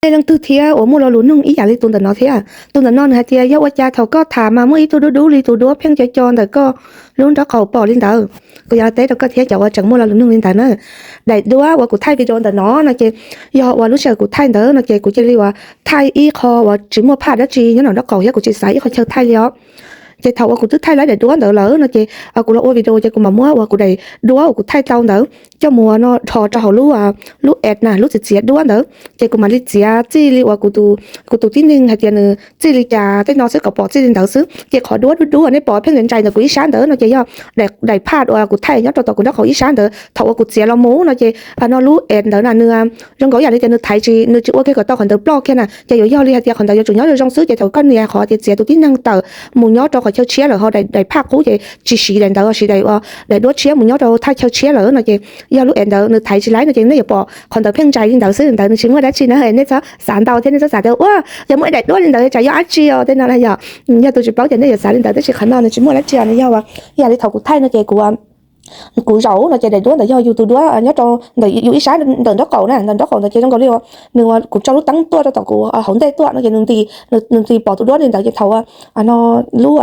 nej leej twg thiab uas muaj lo lus nug ib yam li tus ntawm no thiab. Tus ntawm no nws hais tias yog ua cas thaum koj tham mas muaj ib tug duab dub li tus duab pheej co co ntawm koj lub nraub qaum pom li ntawd. Kuv yuav teb rau koj thiab cov uas tseem muaj lo lus nug li ntawd na. Daim duab uas kuv thaij video ntawm no no ces yog uas lub sij hawm kuv thaij ntawd no ces kuv cia li uas thaij ib qho uas tsis muaj phaj dab tsi nyob nraum nraub qaum thiab kuv tsis xav ib qho chaw thaij li os. Ces thaum uas kuv twb thaij laib daim duab ntawd lawm no ces kuv los ua video ces kuv mam muab uas kuv daim duab uas kuv thaij tau ntawd coj mus no dhos rau hauv lub, lub ads na, lub txiav txiav duab ntawd ces kuv mam li txiav txij li uas kuv tus tib neeg hais tias nws txij li cas tej no xwb kom pom txij li ntawd xwb. Ces qhov duab dub dub uas nej pom pheej ntsais ntawm kuv ib sab ntawd no ces yog daim phaj uas kuv thaij nyob rau tom kuv nraub qaum ib sab ntawd. Thaum uas kuv txiav los mus no ces no lub ads ntawd na nws zoo nkaus ib yam li tias nws thaiv tsis, nws tsis ua kiag kom tau qhov ntawd ploj kiag na. Ces yuav yog li hais tias qhov ntawd yuav tsum nyob zoo zoo xwb. Ces thaum koj nias qhov tias txiav tus tib neeg tawm mus nyob rau qhov chaw tshiab lawm ho daim phaj qub ces tsis siv daim ntawd, siv daim, daim duab tshiab mus nyob rau thaj chaw tshiab lawm no ces yog lub ads ntawd nws thaiv tsis laib no ces nej yuav pom qhov ntawd pheej ntsais li ntawd xwb. Ntawd nws tsis muaj dab tsi na, nej txhob xav ntau thiab nej txhob xav tias ua yog muaj ib daim duab li ntawd tsam yog dab tsi os tej no na. Yog, yog tus tsis paub ces nej yuav xav li ntawd tab sis qhov no nws tsis muaj dab tsi os. Nws yog ua ib yam li thaum kuv thaij no ces kuv kuv zaum no ces daim duab ntawd yog yus tus duab nyob rau ntawm yus ib sab ntawm nraub qaum na, ntawm nraub qaum ntawd ces zoo nkaus li nws, kuv tso lub teeb tuaj rau tom kuv hauv ntej tuaj no ces nws nti, nws nti pom tus duab li ntawd ces thaum no lub,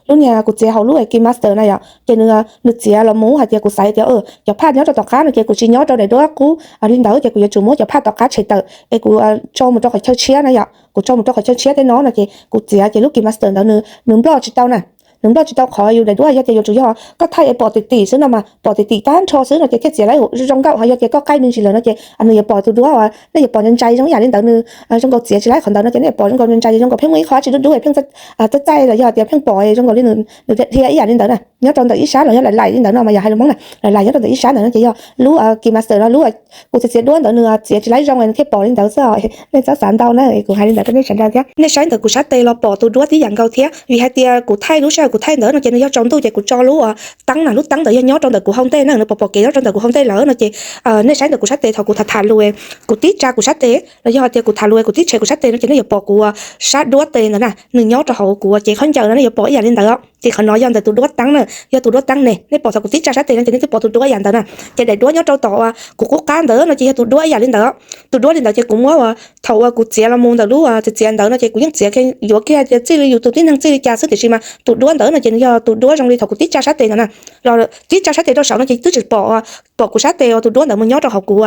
lub niag kuv txiav hauv lub KineMaster na yom ces nws, nws txiav los mus hais tias kuv xav tias cov phaj nyob rau tom qab no ces kuv tsis nyob rau daim duab qub li ntawd ces kuv yuav tsum muab cov phaj tom qab tshem tawm es kuv tso mus rau qhov chaw tshiab na yom, kuv tso mus rau qhov chaw tshiab tej no no ces kuv txiav ces lub KineMaster ntawd nws nploj tsis tau na. Nws nploj tsis tau qhov yus daim duab yog tias yuav tsum yog koj thaij es pom tim tim xwb no mas, pom tim tim tag nrho xwb no ces thiaj txiav laib zoo nkauj. Ho yog tias koj qaij me ntsis lawm no ces nws yuav pom tus duab uas nej yuav pom ntsais zoo ib yam li ntawd, nws zoo nkaus txiav tsis laib qhov ntawd no ces nej yuav pom zoo nkaus ntsais zoo nkaus pheej muaj ib qho dub dub pheej txaij txaij los yog tias pheej pom zoo nkaus li nws dhia ib yam li ntawd na nyob rau ntawm ib sab los yog laim laim li ntawd no mas yog hais lus Hmoob na, laim laim nyob rau ntawm ib sab ntawd no ces yog lub KineMaster no lub kuv txiav txiav duab ntawd nws txiav tsis laib zoo es nws thiaj pom li ntawd xwb. Nej txhob xav ntau na, kuv hais li ntawd rau nej sawv daws thiab. Nej saib ntawm kuv sab tes los pom tus duab tib yam nkaus thiab vim hais tias kuv thaij lub sij hawm kuv thaij ntawd no ces nws yog tsaus ntuj ces kuv tso lub teeb na, lub teeb ntawd yog nyob rau ntawm kuv hauv ntej na, nws pom pom kev nyob rau ntawm kuv hauv ntej lawm no ces nej saib ntawm kuv sab tes thaum kuv tham tham lus, kuv tib tsa kuv sab tes los yog tias kuv tham lus kuv tib tshem kuv sab tes no ces nej yuav pom kuv sab duab tes ntawd na, nws nyob rau hauv kuv cev khaub ncaws no nej yuav pom ib yam li ntawd. Ces qhov no yog ntawm tus duab teeb na, yog tus duab teeb ne, nej pom thaum kuv tib tsa sab tes no ces nej twb pom tus duab ib yam ntawd na. Ces daim duab nyob rau tom kuv qub qab ntawd no ces yog tus duab ib yam li ntawd. Tus duab li ntawd ces kuv muab uas thaum uas kuv txiav los mus ntawm lub txiav txiav ntawd no ces kuv yeej txiav kiag yuav kiag tias txij li yus tus tib neeg txij li cas xwb tiam sis mas tus duab ntawd no ces nws yog tus duab zoo li thaum kuv tib tsa sab tes ntawd na. Los tib tsa sab tes rau saum no ces twb tsis pom, pom kuv sab tes uas tus duab ntawd mus nyob rau hauv kuv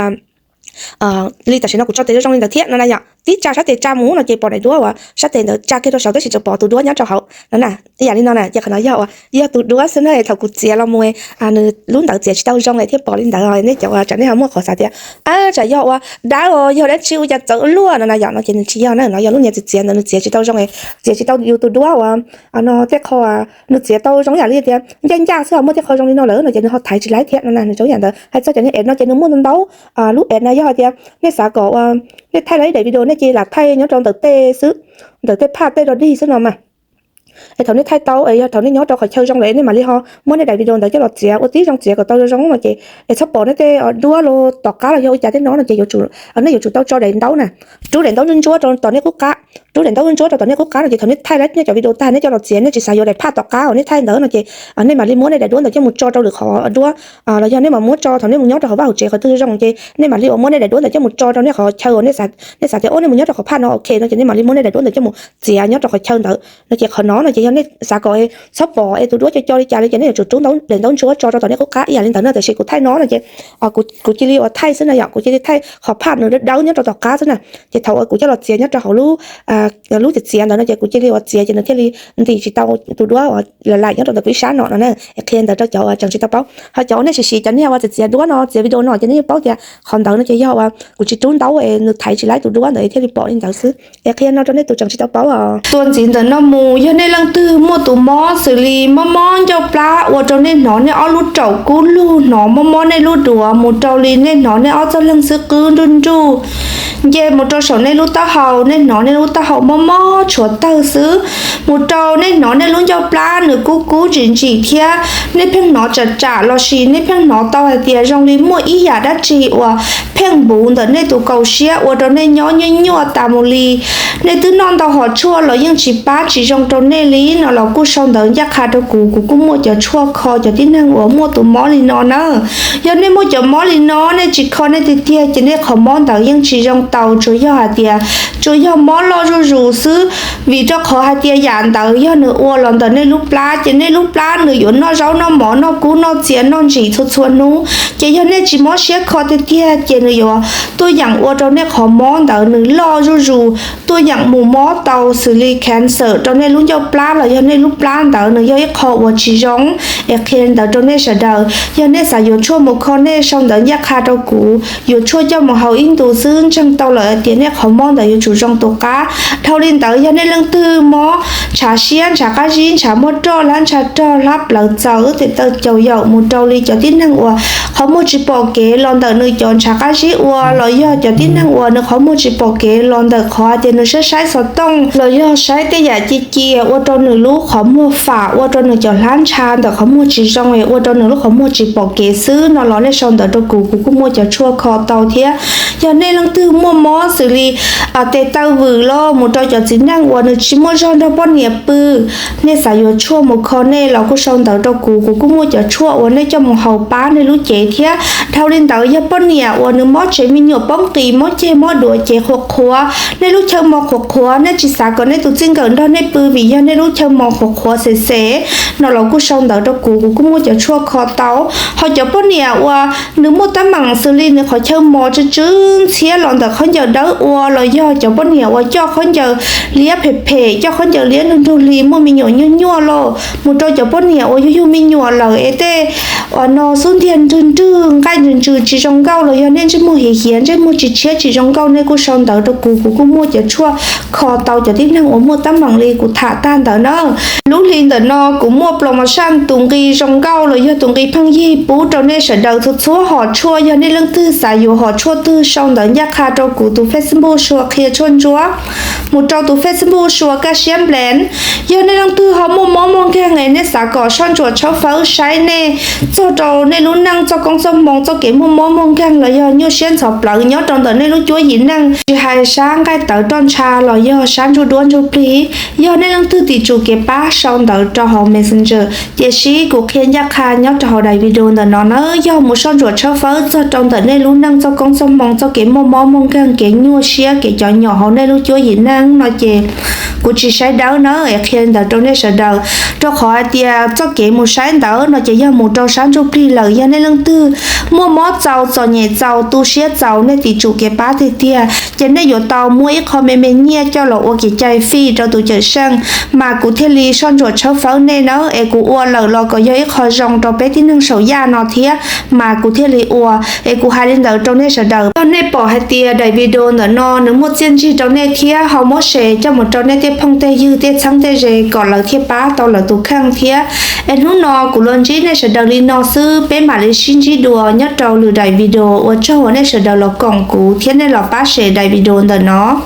li tam sim no kuv tso tes zoo zoo li ntawd thiab no na yom. Tib tsa sab tes tsa mus no ces pom daim duab uas sab tes ntawd tsa kiag rau saum tab sis tseem pom tus duab nyob rau hauv no na. Ib yam li no na ces qhov no yog uas yog tus duab xwb na, thaum kuv txiav los mus nws lub ntawd txiav tsis tau zoo es thiaj pom li ntawd. Nej cov uas tsam nej ho muaj qhov xav tias tsam yog uas dawb os, yog dab tsi ua cas txawv luaj no na yom, no ces nws tsis yog na, no yog lub niag txiav txiav ntawd nws txiav tsis tau zoo, txiav tsis tau yus tus duab uas no tej qho nws txiav tau zoo ib yam li tias ncaj ncaj xwb, ho muaj tej qho zoo li no lawm no ces nws ho thaiv tsis laib thiab no na, nws zoo ib yam ntawd. Hais txog cov niag ads no ces nws muaj ntau ntau lub ads na, yog hais tias nej xav kom uas nej thaij laib ib daim video nej cia li lam thaij nyob rau ntawm tej xwb, ntawm tej phaj tej dog dig xwb no mas. Es thaum nej thaij tau es yog thaum nej nyob rau qhov chaw zoo lawm nej mam li ho muab nej daim video ntawd coj los txiav ua tib zoo txiav kom tau zoo zoo no ces es txhob pom nej tej duab los tom qab los yog ua cas tej no no ces yuav tsum, nej yuav tsum tau tso daim ntaub na, rub daim ntaub ntsuab ntsuab rau tom nej qub qab, rub daim ntaub ntsuab ntsuab rau tom nej qub qab no ces thaum nej thaij laib nej cov video tag nej coj los txiav nej tsis xav yuav daim phaj tom qab uas nej thaij ntawd no ces nej mam li muab nej daim duab ntawd coj mus tso rau lwm qhov duab, los yog nej mam muab tso thaum nej mus nyob rau hauv vaj hauv tsev qhov twg zoo ces nej mam li uas muab nej daim duab ntawd coj mus tso rau nej qhov chaw uas nej xav tias o nej mus nyob rau qhov phaj no ok no ces nej mam li muab nej daim duab ntawd coj mus txiav nyob rau qhov chaw ntawd. No ces qhov no no ces yog nej xav kom txhob pom es tus duab co co li cas li ces nej yuav tsum rub daim ntaub ntsuab tso rau tom nej qub qab ib yam li ntawd na. Tiam sis kuv thaij no no ces kuv cia li uas thaij xwb na yom, kuv cia li thaij qhov phaj nws dawb dawb nyob rau tom qab xwb na. Ces thaum uas kuv coj los txiav nyob rau hauv lub, lub txiav txiav ntawd no ces kuv cia li uas txiav ces nws thiaj li ntim tsis tau tus duab uas laim laim nyob rau ntawm kuv ib sab no no na. Qhia ntawd rau cov uas tseem tsis tau paub. Ho cov uas nej siv siv cov niag uas txiav txiav duab no txiav video no ces nej yeej paub tias qhov ntawd no ces yog uas kuv tsis rub ntaub es nws thaiv tsis laib tus duab ntawd es thiaj li pom li ntawd xwb. Es qhia no rau nej tus tseem tsis tau paub os. Tuaj ntxiv ntawm no mus, yog nej leej twg muaj tus mob xws li mob mob ncauj plab ua rau nej hnov nej ob lub raum kub lug, hnov mob mob nej lub duav mus rau li nej hnov nej ob txoj leeg xwb qwb nruj nruj, nce mus rau saum nej lub taub hau, nej hnov nej lub taub mob mob tshuav tawg xwb. Mus rau nej hnov nej lub ncauj plab nws kub kub ntsim ntsim thiab nej pheej hnov tsam tsam lossis nej pheej hnov tau hais tias zoo li muaj ib yam dab tsi uas pheej npuv ntawm nej tus kaus siab ua rau nej nyob nyuaj nyuaj tas mus li. Nej twb noj ntau hom tshuaj los yeej tsis pab tsis zoo rau nej li no los kuj sau ntawv ncaj qha rau kuv, kuv kuj muaj cov tshuaj kho cov tib neeg uas muaj tus mob li no na. Yog nej muaj cov mob li no nej tsis kho nej tiag tiag ces nej qhov mob ntawd yeej tsis zoo tau, tsuas yog hais tias tsuas yog mob loj zuj zus xwb. Vim rau qhov hais tias yam ntawd yog nws ua los ntawm nej lub plab ces nej lub plab nws yuav noj zaub noj mov noj kub noj txias noj ntsim txhua txhua hnub. Ces yog nej tsis mob siab kho tiag tiag ces nws yuav tuaj yeem ua rau nej qhov mob ntawd nws loj zuj zus, tuaj yeem mus mob tau xws li cancer rau nej lub ncauj plab los yog nej lub plab ntawd nws yog ib qho uas tsis zoo. Es qhia ntawd rau nej sawv daws, yog nej xav yuav tshuaj mus kho nej sau ntawv ncaj qha rau kuv, yuav tshuaj coj mus haus ib ntus xwb ntseeg tau lawm hais tias nej qhov mob ntawd yuav tsum zoo tus qab. Dhau li ntawd yog nej leej twg mob ntshav siab ntshav qab zib ntshav muaj roj hlab ntsha rog hlab plawv txaws tes taw caus yaum mus rau li cov tib neeg uas qhov muag tsis pom kev los ntawm nws cov ntshav qab zib ua los yog cov tib neeg uas nws qhov muag tsis pom kev los ntawm qhov hais tias nws saib saib xov tooj los yog saib tej yam cia cia ua rau nws lub qhov muag fam ua rau nws cov hlab ntsha ntawm qhov muag tsis zoo es ua rau nws lub qhov muag tsis pom kev xwb no los nej sau ntawv rau kuv, kuv kuj muaj cov tshuaj kho tau thiab. Yog nej leej twg muaj mob xws li tes taw vwm los mus rau cov txiv neej uas nws tsis muaj zog nrog poj niam pw, nej xav yuav tshuaj mus kho nej los kuj sau ntawv rau kuv, kuv kuj muaj cov tshuaj uas nej coj mus haus pab nej lub cev thiab. Dhau li ntawd yog poj niam uas nws mob tsev me nyuam poob qis mob ceg mob duav cev qhuav qhuav, nej lub chaw mos qhuav qhuav, nej tsis xav kom nej tus txij nkawm nrog nej pw vim yog nej lub chaw mos qhuav qhuav xem xem no los kuj sau ntawv rau kuv, kuv kuj muaj cov tshuaj kho tau. Ho cov poj niam uas nws muaj teeb meem xws li nws qhov chaw mos tsw tsw ntxhiab los ntawm khaub ncaws dawb ua los yog cov poj niam uas coj khaub ncaws liab phem phem, coj khaub ncaws liab nrug nrug hli muaj me nyuam nyuaj nyuaj los mus rau cov poj niam uas yug yug me nyuam lawm es tej uas no xub ntiag nrwg nrwg nqaij ntsws ntsws tsis zoo nkauj los yog nej ntsej muag hiav hiav ntsej muag tsis tshiab tsis zoo nkauj nej kuj sau ntawv rau kuv, kuv kuj muaj cov tshuaj kho tau cov tib neeg uas muaj teeb meem li kuv tham tag ntawd na. Lub hli ntawm no kuv muaj promotion tus nqi zoo nkauj los yog tus nqi pheej yig pub rau nej sawv daws txhua txhua hom tshuaj, yog nej leej twg xav yuav hom tshuaj twg sau ntawv ncaj qha rau kuv tus Facebook Sua Qhia Tshuaj Ntsuab mus rau tus Facebook Sua Kaj Siab Nplees. Yog nej leej twg ho muaj mob muaj nkeeg es nej xav kom soj ntsuam tshawb fawb saib nej txog rau nej lub neej txoj koob txoj hmoo txoj kev muaj mob muaj nkeeg los yog nyuaj siab ntxhov plawv nyob rau ntawm nej lub cuab yim neej, tsis hais sab nqaij tawv roj ntsha los yog sab ntsuj duab ntsuj plig, yog nej leej twg tim tsum kev pab sau ntawv rau hauv Messenger. Tiam sis kuv qhia ncaj qha nyob rau hauv daim video ntawm no na, yog mus soj ntsuam tshawb fawb txog rau ntawm nej lub neej txoj koob txoj hmoo txoj kev muaj mob muaj nkeeg kev nyuaj siab kev cov nyom hauv nej lub cuab yim neej no ces kuv tsis saib dawb na es qhia ntawd rau nej sawv daws, rau qhov hais tias txoj kev mus saib ntawd no ces yog mus rau sab ntsuj plig lawm. Yog nej leej twg muaj mob txaus txom nyem txaus tu siab txaus nej tim tsum kev pab tiag tiag ces nej yuav tau muab ib qho me me nyiaj coj los ua kev cai fij rau tus cawm seej, mas kuv thiaj li soj ntsuam tshawb fawb nej na. Es kuv ua lawm los kom yog ib qho zoo rau peb tib neeg saum yaj no thiab mas kuv thiaj li ua. Es kuv hais li ntawd rau nej sawv daws. Yog nej pom hais tias daim video ntawm no nws muaj txiaj ntsig rau nej thiab ho muab share coj mus rau nej tej phooj tej ywg tej txheeb tej ze kom lawv thiaj pab tau lawv tus kheej thiab. Es hnub no kuv los ntsib nej sawv daws li no xwb, peb mam li sib ntsib dua nyob rau lwm daim video. Ua tsaug uas nej sawv daws los koom kuv thiab nej los pab share daim video ntawm no.